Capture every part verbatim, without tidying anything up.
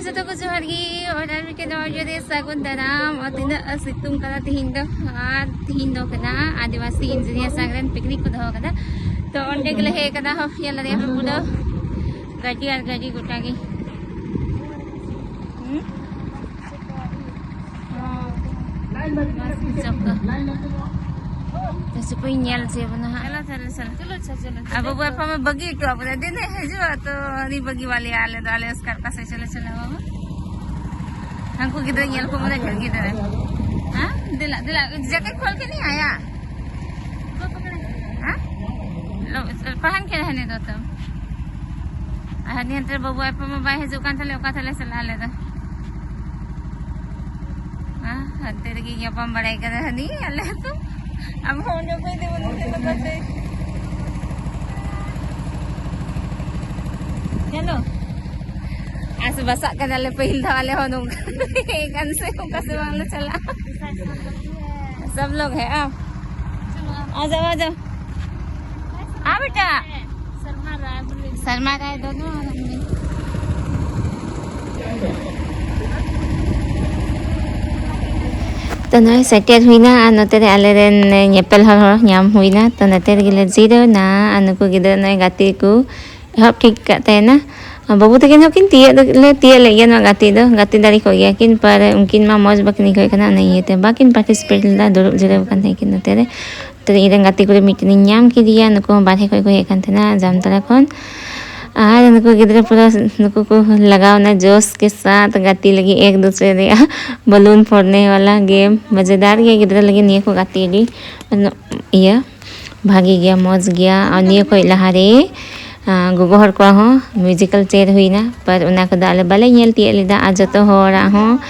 ᱡᱚᱛᱚ ᱠᱚ ᱡᱚᱦᱟᱨ ᱜᱮ, ᱚᱲᱟᱜ ᱨᱮ ᱠᱮᱫ ᱚᱡᱚᱨᱮ ᱥᱟᱹᱜᱩᱱ ᱫᱟᱨᱟᱢ᱾ ᱟᱨ ᱛᱤᱱᱟᱹᱜ ᱥᱤᱛᱩᱝ ᱠᱟᱱᱟ ᱛᱤᱦᱤᱧ ᱫᱚ, ᱟᱨ ᱛᱤᱦᱤᱧ ᱫᱚ ᱠᱟᱱᱟ ᱟᱹᱫᱤᱵᱟᱹᱥᱤ ᱤᱧᱡᱤᱱᱤᱭᱟᱨ ᱥᱟᱝ ᱨᱮᱱ ᱯᱤᱠᱱᱤᱠ ᱠᱚ ᱫᱚᱦᱚ ᱠᱟᱫᱟ᱾ ᱛᱚ ᱚᱸᱰᱮ ᱜᱮᱞᱮ ᱦᱮᱡ ᱠᱟᱱᱟ᱾ ᱦᱚᱸ, ᱧᱮᱞ ᱫᱟᱲᱮᱭᱟᱜ ᱯᱮ ᱯᱩᱨᱟᱹ ᱜᱟᱹᱰᱤ ᱟᱨ ᱜᱟᱹᱰᱤ ᱜᱚᱴᱟ ᱜᱮ᱾ ᱦᱩᱸ? ᱵᱟᱥ ᱪᱚᱠ ᱠᱚ᱾ ᱛᱚ ᱪᱮᱫ ᱠᱚᱧ ᱧᱮᱞ ᱦᱚᱪᱚᱭ ᱵᱚᱱᱟ ᱦᱟᱸᱜ᱾ ᱪᱚᱞᱚ, ᱪᱚᱞᱚ, ᱪᱚᱞᱚ᱾ ᱟᱵᱚ ᱵᱟᱵᱟ ᱢᱟ ᱵᱟᱹᱜᱤ ᱦᱚᱴᱚ ᱟᱵᱚᱱᱟ, ᱫᱤᱱᱮ ᱦᱤᱡᱩᱜᱼᱟ ᱛᱚ ᱩᱱᱤ ᱵᱟᱹᱜᱤ ᱵᱟᱞᱮᱭᱟ ᱟᱞᱮ ᱫᱚ, ᱟᱞᱮ ᱮᱥᱠᱟᱨ ᱚᱠᱟ ᱥᱮᱫ ᱪᱚᱞᱚ ᱪᱟᱞᱟᱣ ᱵᱟᱵᱟ᱾ ᱦᱟᱱᱠᱩ ᱜᱤᱫᱽᱨᱟᱹ ᱧᱮᱞ ᱠᱚ ᱢᱚᱱᱮ ᱠᱷᱟᱱ ᱜᱤᱫᱽᱨᱟᱹ᱾ ᱦᱮᱸ? ᱫᱮᱞᱟ, ᱫᱮᱞᱟ, ᱡᱟᱠᱮᱴ ᱠᱷᱚᱞ ᱠᱮ ᱱᱤᱭᱟ ᱟᱭᱟ? ᱦᱮᱸ? ᱞᱚ-, ᱯᱟᱦᱟᱱ ᱠᱮ ᱨᱮᱦᱮ ᱱᱮ ᱫᱚ ᱛᱚ᱾ ᱟᱨ ᱦᱟᱹᱱᱤ ᱦᱟᱱᱛᱮ ᱨᱮ ᱵᱟᱹᱵᱩ ᱟᱡ ᱯᱟ ᱢᱟ ᱵᱟᱭ ᱦᱤᱡᱩᱜ ᱠᱟᱱ ᱛᱟᱞᱮ, ᱚᱠᱟ ᱛᱮᱞᱮ ᱪᱟᱞᱟᱜᱼᱟ ᱟᱞᱮ ᱫᱚ? ᱦᱮᱸ, ᱦᱟᱱᱛᱮ ᱨᱮᱜᱮ ᱧᱟᱯᱟᱢ ᱵᱟᱲᱟᱭ ᱠᱟᱱᱟ ᱦᱟᱹᱱᱤ, ᱟᱞᱮ ᱟᱹᱛᱩ᱾ ᱟᱢ ᱦᱚᱸ ᱚᱸᱰᱮ ᱚᱠᱚᱭ ᱛᱮᱵᱚᱱ ᱩᱴᱷᱟᱹ ᱞᱟᱜᱟ ᱛᱮ? ᱪᱚᱞᱚ᱾ ᱟᱥ ᱵᱟᱥᱟᱜ ᱠᱟᱱᱟᱞᱮ ᱯᱟᱹᱦᱤᱞ ᱫᱷᱟᱣ ᱟᱞᱮ ᱦᱚᱸ ᱱᱚᱝᱠᱟ᱾ ᱮᱱᱠᱷᱟᱱ ᱥᱮ ᱚᱠᱟ ᱥᱮᱫ ᱵᱟᱝᱞᱮ ᱪᱟᱞᱟᱜᱼᱟ᱾ ᱥᱚᱵ ᱞᱳᱜ ᱦᱮ, ᱟᱣ᱾ ᱟ ᱡᱟᱣ, ᱟ ᱡᱟᱣ᱾ ᱟ ᱵᱮᱴᱟ᱾ शर्मा राय दोनों और हम भी। ᱛᱚ ᱱᱚᱜᱼᱚᱭ ᱥᱮᱴᱮᱨ ᱦᱩᱭᱱᱟ ᱟᱨ ᱱᱚᱛᱮ ᱨᱮ ᱟᱞᱮᱨᱮᱱ ᱧᱮᱯᱮᱞ ᱦᱚᱲ ᱦᱚᱸ ᱧᱟᱢ ᱦᱩᱭᱱᱟ᱾ ᱛᱚ ᱱᱚᱛᱮ ᱨᱮᱜᱮ ᱞᱮ ᱡᱤᱨᱟᱹᱣ ᱮᱱᱟ ᱟᱨ ᱱᱩᱠᱩ ᱜᱤᱫᱽᱨᱟᱹ ᱱᱚᱜᱼᱚᱭ ᱜᱟᱛᱮ ᱠᱚ ᱮᱦᱚᱵ ᱴᱷᱤᱠ ᱠᱟᱜ ᱛᱟᱦᱮᱱᱟ᱾ ᱵᱟᱹᱵᱩ ᱛᱟᱹᱠᱤᱱ ᱦᱚᱸ ᱠᱤᱱ ᱛᱤᱭᱟᱹᱜ ᱫᱚ-, ᱞᱮ ᱛᱤᱭᱟᱹᱜ ᱞᱮᱫ ᱜᱮᱭᱟ ᱱᱚᱣᱟ ᱜᱟᱛᱮ ᱫᱚ, ᱜᱟᱛᱮ ᱫᱟᱲᱮ ᱠᱚᱜ ᱜᱮᱭᱟ ᱠᱤᱱ, ᱯᱟᱨ ᱩᱱᱠᱤᱱ ᱢᱟ ᱢᱚᱡᱽ ᱵᱟᱹᱠᱤᱱ ᱟᱹᱭᱠᱟᱹᱣᱮᱫ ᱠᱟᱱᱟ, ᱚᱱᱟ ᱤᱭᱟᱹᱛᱮ ᱵᱟᱹᱠᱤᱱ ᱯᱟᱨᱴᱤᱥᱤᱯᱮᱴ ᱞᱮᱫᱟ, ᱫᱩᱲᱩᱵ ᱡᱤᱨᱟᱹᱣ ᱟᱠᱟᱱ ᱛᱟᱦᱮᱸ ᱠᱤᱱ ᱱᱚᱛᱮ ᱨᱮ᱾ ᱛᱚ ᱤᱧ ᱨᱮᱱ ᱜᱟᱛᱮ ᱠᱩᱲᱤ ᱢᱤᱫᱴᱮᱱᱤᱧ ᱧᱟᱢ ᱠᱮᱫᱮᱭᱟ, ᱱᱩᱠᱩ ᱦᱚᱸ ᱵᱟᱨᱦᱮ ᱠᱷᱚᱱ ᱠᱚ ᱦᱮᱡ ᱟᱠᱟᱱ ᱛᱟᱦᱮᱱᱟ ᱡᱟᱢᱛᱟᱲᱟ ᱠᱷᱚᱱ᱾ ᱟᱨ ᱱᱩᱠᱩ ᱜᱤᱫᱽᱨᱟᱹ ᱯᱩᱨᱟᱹ ᱱᱩᱠᱩ ᱠᱚ ᱞᱟᱜᱟᱣ ᱮᱱᱟ ᱡᱳᱥ ᱠᱮ ᱥᱟᱛᱷ ᱜᱟᱛᱮ ᱞᱟᱹᱜᱤᱫ ᱮᱠ ᱫᱩᱥᱨᱮ ᱨᱮᱭᱟᱜ ᱵᱟᱞᱩᱱ ᱯᱷᱳᱲᱱᱮ ᱣᱟᱞᱟ ᱜᱮᱢ, ᱢᱟᱡᱮᱫᱟᱨ ᱜᱮ ᱜᱤᱫᱽᱨᱟᱹ ᱞᱟᱹᱜᱤᱫ ᱱᱤᱭᱟᱹ ᱠᱚ ᱜᱟᱛᱮ ᱟᱹᱰᱤ ᱤᱭᱟᱹ ᱵᱷᱟᱜᱮ ᱜᱮᱭᱟ, ᱢᱚᱡᱽ ᱜᱮᱭᱟ᱾ ᱟᱨ ᱱᱤᱭᱟᱹ ᱠᱷᱚᱡ ᱞᱟᱦᱟᱨᱮ, ᱟᱸ, ᱜᱚᱜᱚ ᱦᱚᱲ ᱠᱚᱣᱟᱜ ᱦᱚᱸ ᱢᱤᱣᱡᱤᱠᱟᱞ ᱪᱮᱭᱟᱨ ᱦᱩᱭᱱᱟ, ᱯᱟᱨ ᱚᱱᱟ ᱠᱚᱫᱚ ᱟᱞᱮ ᱵᱟᱞᱮ ᱧᱮᱞ ᱛᱤᱭᱟᱹᱜ ᱞᱮᱫᱟ᱾ ᱟᱨ ᱡᱚᱛᱚ ᱦᱚᱲᱟᱜ ᱦᱚᱸ,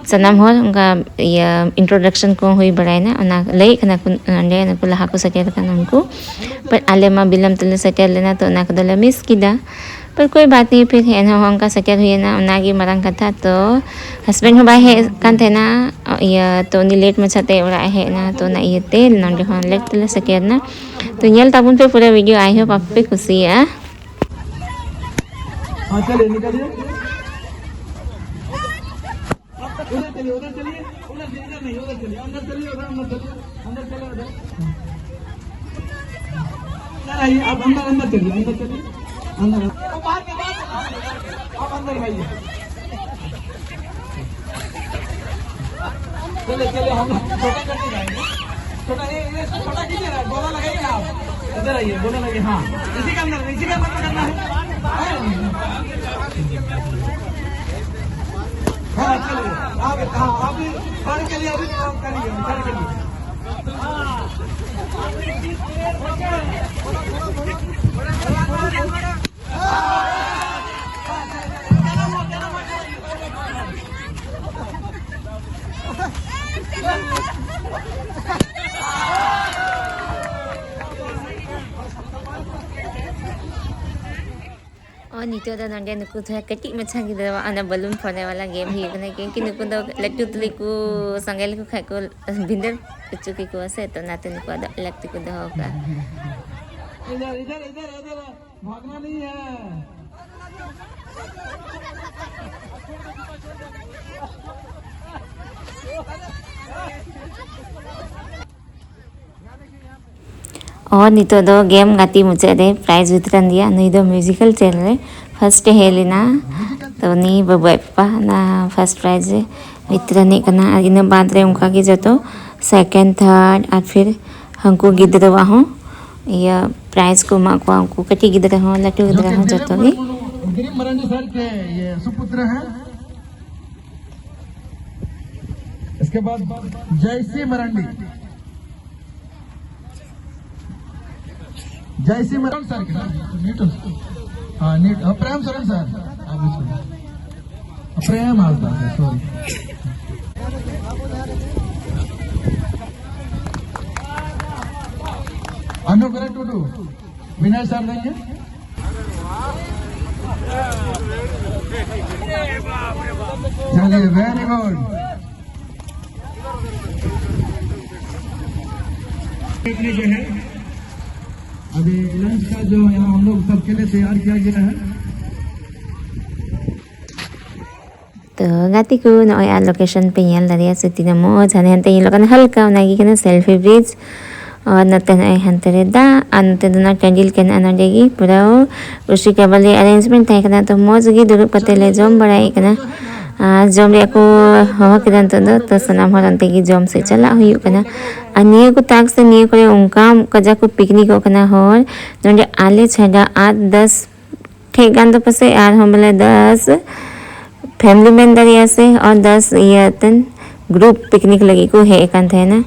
ᱥᱟᱱᱟᱢ ᱦᱚᱲ ᱚᱱᱠᱟ ᱤᱭᱟᱹ introduction ᱠᱚ ᱦᱩᱭ ᱵᱟᱲᱟᱭᱮᱱᱟ, ᱚᱱᱟ ᱞᱟᱹᱭᱮᱫ ᱠᱟᱱᱟ ᱠᱚ ᱱᱚᱸᱰᱮ ᱱᱩᱠᱩ ᱞᱟᱦᱟ ᱠᱚ ᱥᱮᱴᱮᱨ ᱟᱠᱟᱱᱟ ᱩᱱᱠᱩ᱾ ᱯᱟᱨ ᱟᱞᱮ ᱢᱟ ᱵᱤᱞᱚᱢ ᱛᱮᱞᱮ ᱥᱮᱴᱮᱨ ᱞᱮᱱᱟ, ᱛᱚ ᱚᱱᱟ ᱠᱚᱫᱚᱞᱮ ᱢᱤᱥ ᱠᱮᱫᱟ᱾ ᱯᱟᱨ ᱠᱳᱭ ᱵᱟᱛ ᱱᱟᱦᱤ, ᱯᱷᱤᱨ ᱮᱱᱦᱚᱸ ᱚᱱᱠᱟ ᱥᱮᱴᱮᱨ ᱦᱩᱭᱮᱱᱟ, ᱚᱱᱟᱜᱮ ᱢᱟᱨᱟᱝ ᱠᱟᱛᱷᱟ᱾ ᱛᱚ ᱦᱟᱥᱵᱮᱱᱰ ᱦᱚᱸ ᱵᱟᱭ ᱦᱮᱡ ᱠᱟᱱ ᱛᱟᱦᱮᱱᱟ, ᱤᱭᱟᱹ, ᱛᱚ ᱩᱱᱤ ᱞᱮᱴ ᱢᱟᱪᱷᱟᱛᱮ ᱚᱲᱟᱜ ᱮ ᱦᱮᱡ ᱮᱱᱟ, ᱛᱚ ᱚᱱᱟ ᱤᱭᱟᱹᱛᱮ ᱱᱚᱸᱰᱮ ᱦᱚᱸ ᱞᱮᱴ ᱛᱮᱞᱮ ᱥᱮᱴᱮᱨ ᱮᱱᱟ᱾ ᱛᱚ ᱧᱮᱞ ᱛᱟᱵᱚᱱ ᱯᱮ ᱯᱩᱨᱟᱹ video, I hope ᱟᱯᱮ ᱯᱮ ᱠᱩᱥᱤᱭᱟᱜᱼᱟ᱾ हाँ, चलिए, निकलिए। उधर चलिए, उधर चलिए, उधर से, इधर नहीं, उधर चलिए, अंदर चलिए, उधर अंदर चलिए, अंदर चलिए, उधर। इधर आइए, आप अंदर, अंदर चलिए, अंदर चलिए, अंदर। वो बाहर के, बाहर के, आप अंदर आइए। चलिए, चलिए, हम छोटा करते जाएंगे। छोटा, ये, ये छोटा कीजिए ना, गोला लगाइए ना आप। इधर आइए, गोला लगाइए, हाँ। इसी के अंदर, इसी के अंदर पकड़ना है। हाँ, चलिए, आप, हाँ, आप भी सर के लिए अभी काम करिए, सर के लिए। ᱚ, ᱱᱤᱛᱚᱜ ᱫᱚ ᱱᱚᱰᱮ ᱱᱩᱠᱩ ᱛᱷᱚᱲᱟ ᱠᱟᱹᱴᱤᱡ ᱢᱟᱪᱷᱟ ᱜᱤᱫᱽᱨᱟᱹᱣᱟᱜ ᱚᱱᱟ ᱵᱟᱞᱩᱱ ᱯᱷᱚᱨᱮ ᱣᱟᱞᱟ ᱜᱮᱢ ᱦᱩᱭᱩᱜ ᱠᱟᱱᱟ, ᱠᱤᱭᱩᱸᱠᱤ ᱱᱩᱠᱩ ᱫᱚ ᱞᱟᱹᱴᱩ ᱛᱩᱞᱩᱡ ᱠᱚ ᱥᱚᱸᱜᱮ ᱞᱮᱠᱚ ᱠᱷᱟᱡ ᱠᱚ ᱵᱷᱤᱸᱫᱟᱹᱲ ᱦᱚᱪᱚ ᱠᱮᱠᱚᱣᱟ ᱥᱮ, ᱛᱚ ᱚᱱᱟᱛᱮ ᱱᱩᱠᱩᱣᱟᱜ ᱫᱚ ᱟᱞᱟᱜᱽ ᱛᱮᱠᱚ ᱫᱚᱦᱚ ᱠᱟᱜᱼᱟ᱾ इधर, इधर, इधर, इधर, भागना नहीं है। ᱟᱨ ᱱᱤᱛᱚᱜ ᱫᱚ ᱜᱮᱢ ᱜᱟᱛᱮ ᱢᱩᱪᱟᱹᱫ ᱨᱮ ᱯᱨᱟᱭᱤᱡᱽ ᱵᱤᱛᱨᱚᱱ ᱨᱮᱭᱟᱜ, ᱱᱩᱭ ᱫᱚ ᱢᱤᱭᱩᱡᱤᱠᱟᱞ ᱪᱮᱭᱟᱨ ᱨᱮ ᱯᱷᱟᱥᱴ ᱮ ᱦᱮᱡ ᱞᱮᱱᱟ᱾ ᱛᱚ ᱩᱱᱤ ᱵᱟᱹᱵᱩ ᱟᱡ ᱯᱟᱯᱟ ᱚᱱᱟ ᱯᱷᱟᱥᱴ ᱯᱨᱟᱭᱤᱡᱽ ᱮ ᱵᱤᱛᱨᱚᱱᱮᱫ ᱠᱟᱱᱟ᱾ ᱟᱨ ᱤᱱᱟᱹ ᱵᱟᱫᱽ ᱨᱮ ᱚᱱᱠᱟ ᱜᱮ ᱡᱚᱛᱚ ᱥᱮᱠᱮᱱᱰ, ᱛᱷᱟᱨᱰ ᱟᱨ ᱯᱷᱤᱨ ᱦᱟᱹᱱᱠᱩ ᱜᱤᱫᱽᱨᱟᱹᱣᱟᱜ ᱦᱚᱸ ᱤᱭᱟᱹ ᱯᱨᱟᱭᱤᱡᱽ ᱠᱚ ᱮᱢᱟᱜ ᱠᱚᱣᱟ, ᱩᱱᱠᱩ ᱠᱟᱹᱴᱤᱡ ᱜᱤᱫᱽᱨᱟᱹ ᱦᱚᱸ, ᱞᱟᱹᱴᱩ ᱜᱤᱫᱽᱨᱟᱹ ᱦᱚᱸ, ᱡᱚᱛᱚ ᱜᱮ᱾ गिरीश मरांडी सर के ये सुपुत्र हैं। इसके बाद JC Marandi, JC Marandi sir के ना, नीट हो। हाँ, नीट, हाँ, प्रेम सरन सर, आप इसको। प्रेम हासदा सर, सॉरी। अनुग्रह टुडू, विनय सर देंगे। चलिए, वेरी गुड। देखने के है, अभी लंच का जो यहाँ हम लोग सबके लिए तैयार किया गया है। ᱛᱚ ᱜᱟᱛᱮ ᱠᱚ, ᱱᱚᱜᱼᱚᱭ ᱟᱨ ᱞᱳᱠᱮᱥᱚᱱ ᱯᱮ ᱧᱮᱞ ᱫᱟᱲᱮᱭᱟᱜᱼᱟ ᱥᱮ ᱛᱤᱱᱟᱹᱜ ᱢᱚᱡᱽ᱾ ᱦᱟᱱᱮ ᱦᱟᱱᱛᱮ ᱧᱮᱞᱚᱜ ᱠᱟᱱᱟ ᱦᱟᱞᱠᱟ, ᱚᱱᱟᱜᱮ ᱠᱟᱱᱟ ᱥᱮᱞᱯᱷᱤ ᱵᱨᱤᱡᱽ᱾ ᱟᱨ ᱱᱚᱛᱮ ᱱᱚᱜᱼᱚᱭ ᱦᱟᱱᱛᱮ ᱨᱮ ᱫᱟᱜ, ᱟᱨ ᱱᱚᱛᱮ ᱫᱚ ᱱᱚᱣᱟ ᱴᱟᱺᱰᱤᱞ ᱠᱟᱱᱟ ᱱᱚᱸᱰᱮ ᱜᱮ ᱯᱩᱨᱟᱹ ᱨᱩᱥᱤᱠᱟ ᱵᱟᱞᱤ ᱟᱨᱮᱧᱡᱽᱢᱮᱱᱴ ᱛᱟᱦᱮᱸ ᱠᱟᱱᱟ᱾ ᱛᱚ ᱢᱚᱡᱽ ᱜᱮ ᱫᱩᱲᱩᱵ ᱠᱟᱛᱮ ᱞᱮ ᱡᱚᱢ ᱵᱟᱲᱟᱭᱮᱫ ᱠᱟᱱᱟ᱾ ᱟᱨ ᱡᱚᱢ ᱨᱮᱭᱟᱜ ᱠᱚ ᱦᱚᱦᱚ ᱠᱮᱫᱟ ᱱᱤᱛᱚᱜ ᱫᱚ, ᱛᱚ ᱥᱟᱱᱟᱢ ᱦᱚᱲ ᱚᱱᱛᱮ ᱜᱮ ᱡᱚᱢ ᱥᱮᱫ ᱪᱟᱞᱟᱜ ᱦᱩᱭᱩᱜ ᱠᱟᱱᱟ᱾ ᱟᱨ ᱱᱤᱭᱟᱹ ᱠᱚ ᱛᱟᱠ ᱥᱮ ᱱᱤᱭᱟᱹ ᱠᱚᱨᱮ ᱚᱱᱠᱟ ᱠᱟᱡᱟᱠ ᱠᱚ ᱯᱤᱠᱱᱤᱠᱚᱜ ᱠᱟᱱᱟ ᱦᱚᱲ᱾ ᱱᱚᱸᱰᱮ ᱟᱞᱮ ᱪᱷᱟᱰᱟ ᱟᱨ ᱫᱚᱥ ᱴᱷᱮᱡ ᱜᱟᱱ ᱫᱚ ᱯᱟᱥᱮᱡ ᱟᱨᱦᱚᱸ ᱵᱚᱞᱮ ᱫᱚᱥ ᱯᱷᱮᱢᱞᱤ ᱢᱮᱱ ᱫᱟᱲᱮᱭᱟᱜᱼᱟ ᱥᱮ, ᱟᱨ ᱫᱚᱥ ᱤᱭᱟᱹ ᱛᱮᱱ ᱜᱨᱩᱯ ᱯᱤᱠᱱᱤᱠ ᱞᱟᱹᱜᱤᱫ ᱠᱚ ᱦᱮᱡ ᱟᱠᱟᱱ ᱛᱟᱦᱮᱱᱟ᱾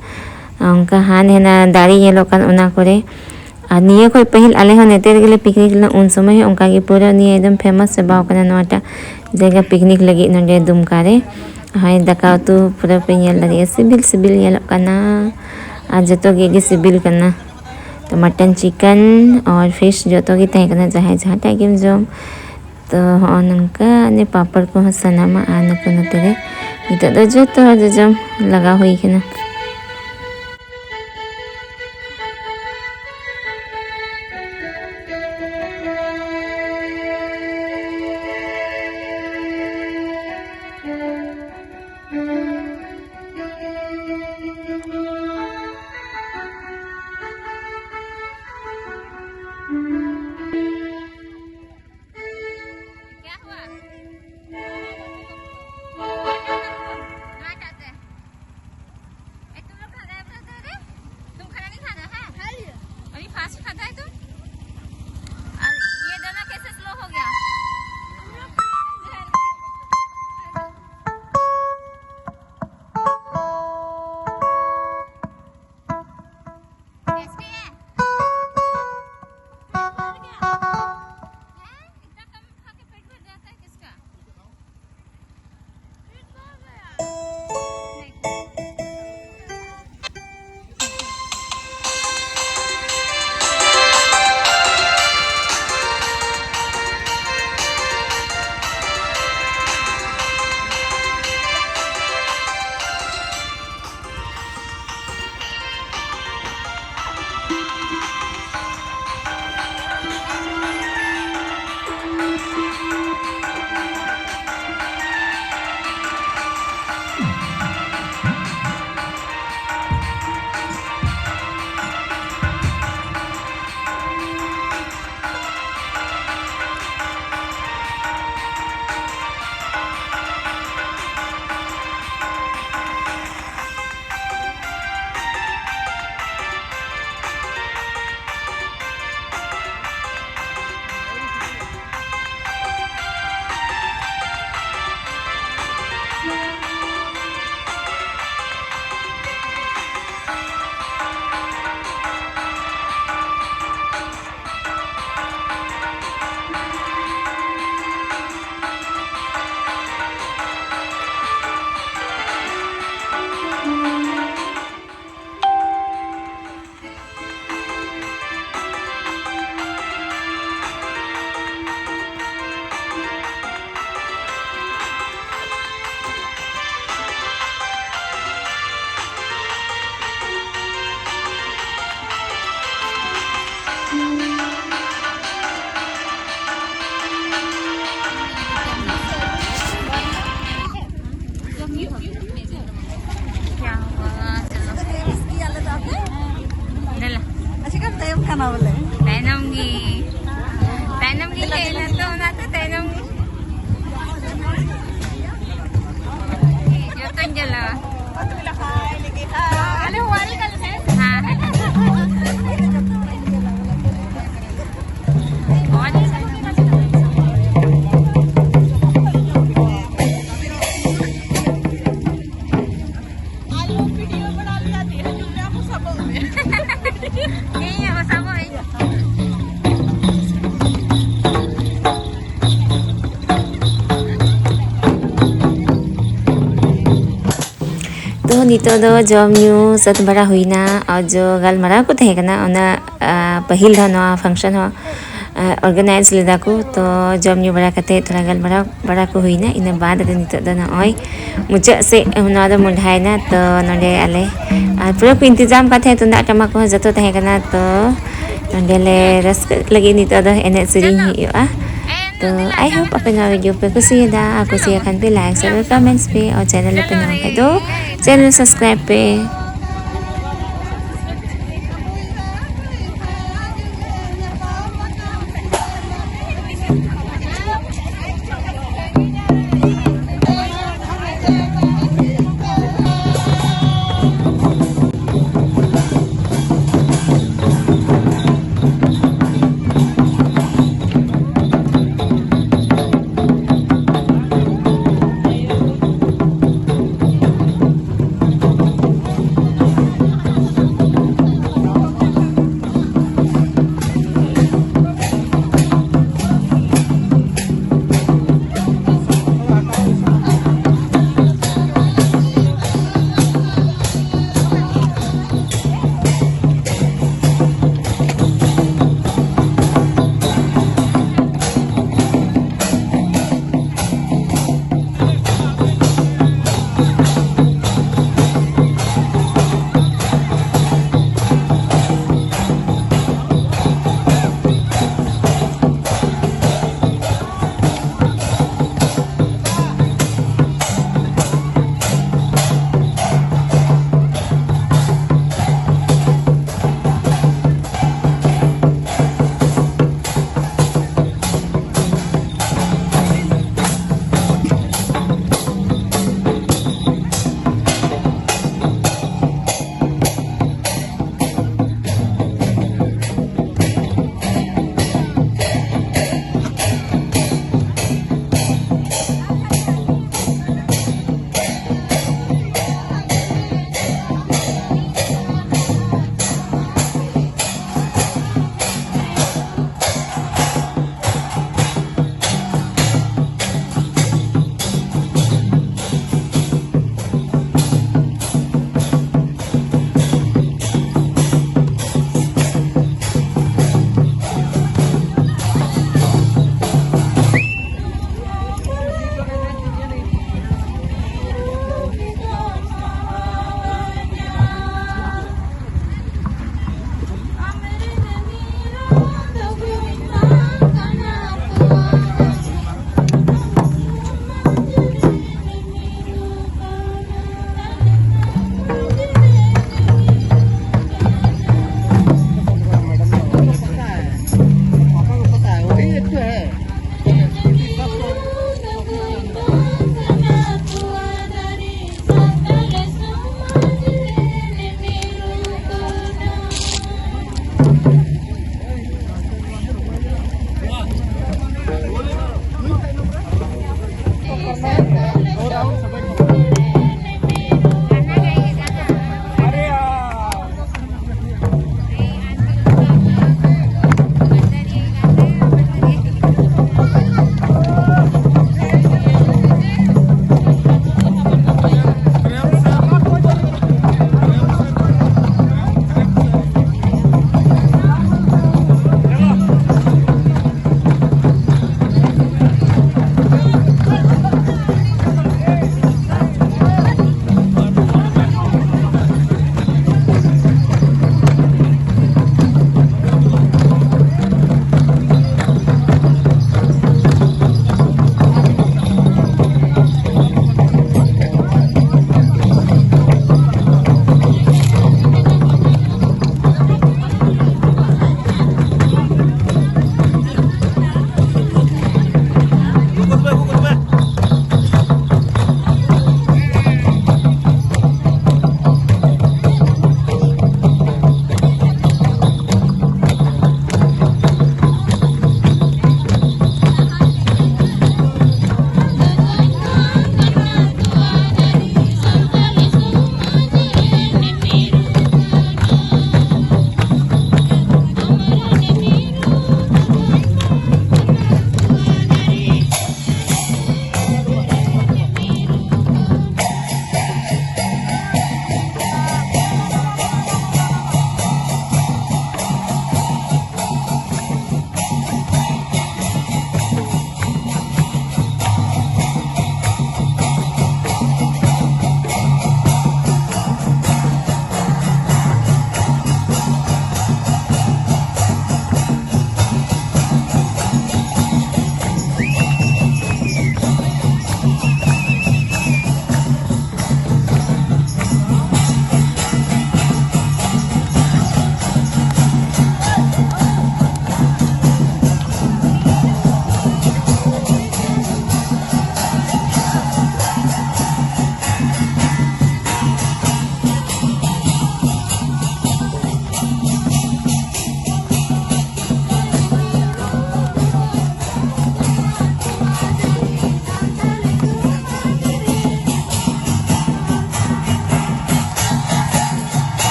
ᱚᱱᱠᱟ ᱦᱟᱱ ᱦᱮᱱᱟ ᱫᱟᱨᱮ ᱧᱮᱞᱚᱜ ᱠᱟᱱ ᱚᱱᱟ ᱠᱚᱨᱮ᱾ ᱟᱨ ᱱᱤᱭᱟᱹ ᱠᱷᱚᱡ ᱯᱟᱹᱦᱤᱞ ᱟᱞᱮ ᱦᱚᱸ ᱱᱚᱛᱮ ᱨᱮᱜᱮ ᱞᱮ ᱯᱤᱠᱱᱤᱠ ᱞᱮᱱᱟ, ᱩᱱ ᱥᱚᱢᱚᱭ ᱦᱚᱸ ᱚᱱᱠᱟ ᱜᱮ ᱯᱩᱨᱟᱹ ᱱᱤᱭᱟᱹ ᱮᱠᱫᱚᱢ ᱯᱷᱮᱢᱟᱥ ᱪᱟᱵᱟᱣ ᱠᱟᱱᱟ ᱱᱚᱣᱟᱴᱟᱜ ᱡᱟᱭᱜᱟ ᱯᱤᱠᱱᱤᱠ ᱞᱟᱹᱜᱤᱫ ᱱᱚᱰᱮ ᱫᱩᱢᱠᱟ ᱨᱮ᱾ ᱦᱳᱭ, ᱫᱟᱠᱟ ᱩᱛᱩ ᱯᱩᱨᱟᱹ ᱯᱮ ᱧᱮᱞ ᱫᱟᱲᱮᱭᱟᱜᱼᱟ, ᱥᱤᱵᱤᱞ ᱥᱤᱵᱤᱞ ᱧᱮᱞᱚᱜ ᱠᱟᱱᱟ᱾ ᱟᱨ ᱡᱚᱛᱚ ᱜᱮ ᱟᱹᱰᱤ ᱥᱤᱵᱤᱞ ᱠᱟᱱᱟ᱾ ᱛᱚ ᱢᱟᱴᱚᱱ, ᱪᱤᱠᱮᱱ ᱟᱨ ᱯᱷᱤᱥ ᱡᱚᱛᱚ ᱜᱮ ᱛᱟᱦᱮᱸ ᱠᱟᱱᱟ, ᱡᱟᱦᱟᱸᱭ ᱡᱟᱦᱟᱸᱴᱟᱜ ᱜᱮᱢ ᱡᱚᱢ᱾ ᱛᱚ ᱦᱚᱸᱜᱼᱚ ᱱᱚᱝᱠᱟ ᱱᱤᱭᱟᱹ ᱯᱟᱯᱚᱲ ᱠᱚᱦᱚᱸ ᱥᱟᱱᱟᱢᱟᱜ ᱟᱨ ᱱᱩᱠᱩ ᱱᱚᱛᱮ ᱨᱮ ᱱᱤᱛᱚᱜ ᱫᱚ ᱡᱚᱛᱚ ᱦᱚᱲ ᱡᱚᱡᱚᱢ ᱞᱟᱜᱟᱣ ᱦᱩᱭ ᱠᱟᱱᱟ᱾ ᱱᱤᱛᱚᱜ ᱫᱚ ᱡᱚᱢ ᱧᱩ ᱥᱟᱹᱛ ᱵᱟᱲᱟ ᱦᱩᱭᱱᱟ᱾ ᱟᱨ ᱡᱚ ᱜᱟᱞᱢᱟᱨᱟᱣ ᱠᱚ ᱛᱟᱦᱮᱸ ᱠᱟᱱᱟ, ᱚᱱᱟ ᱟ, ᱯᱟᱹᱦᱤᱞ ᱫᱷᱟᱣ ᱱᱚᱣᱟ function ᱦᱚᱸ ᱚᱨᱜᱟᱱᱟᱭᱤᱡᱽ ᱞᱮᱫᱟ ᱠᱚ᱾ ᱛᱚ ᱡᱚᱢ ᱧᱩ ᱵᱟᱲᱟ ᱠᱟᱛᱮ ᱛᱷᱚᱲᱟ ᱜᱟᱞᱢᱟᱨᱟᱣ ᱵᱟᱲᱟ ᱠᱚ ᱦᱩᱭᱱᱟ᱾ ᱤᱱᱟᱹ ᱵᱟᱫᱽ ᱨᱮ ᱱᱤᱛᱚᱜ ᱫᱚ ᱱᱚᱜᱼᱚᱭ ᱢᱩᱪᱟᱹᱫ ᱥᱮᱫ ᱱᱚᱣᱟ ᱫᱚ ᱢᱚᱸᱰᱷᱟᱭᱮᱱᱟ᱾ ᱛᱚ ᱱᱚᱰᱮ ᱟᱞᱮ ᱟᱨ ᱯᱩᱨᱟᱹ ᱠᱚ ᱤᱱᱛᱤᱡᱟᱢ ᱠᱟᱛᱮ ᱛᱩᱢᱫᱟᱜ ᱴᱟᱢᱟᱠ ᱠᱚᱦᱚᱸ ᱡᱚᱛᱚ ᱛᱟᱦᱮᱸ ᱠᱟᱱᱟ᱾ ᱛᱚ ᱱᱚᱰᱮ ᱞᱮ ᱨᱟᱹᱥᱠᱟᱹᱜ ᱞᱟᱹᱜᱤᱫ ᱱᱤᱛᱚᱜ ᱫᱚ ᱮᱱᱮᱡ ᱥᱮᱨᱮᱧ ᱦᱩᱭᱩᱜᱼᱟ᱾ ᱛᱚ I hope ᱟᱯᱮ ᱱᱚᱣᱟ video ᱯᱮ ᱠᱩᱥᱤᱭᱟᱫᱟ᱾ ᱟᱨ ᱠᱩᱥᱤᱭᱟᱜ ᱠᱷᱟᱱ ᱯᱮ like, share, comments ᱯᱮ᱾ ᱟᱨ channel ᱨᱮᱯᱮ ᱱᱟᱣᱟ ᱠᱷᱟᱡ ᱫᱚ channel subscribe ᱯᱮ᱾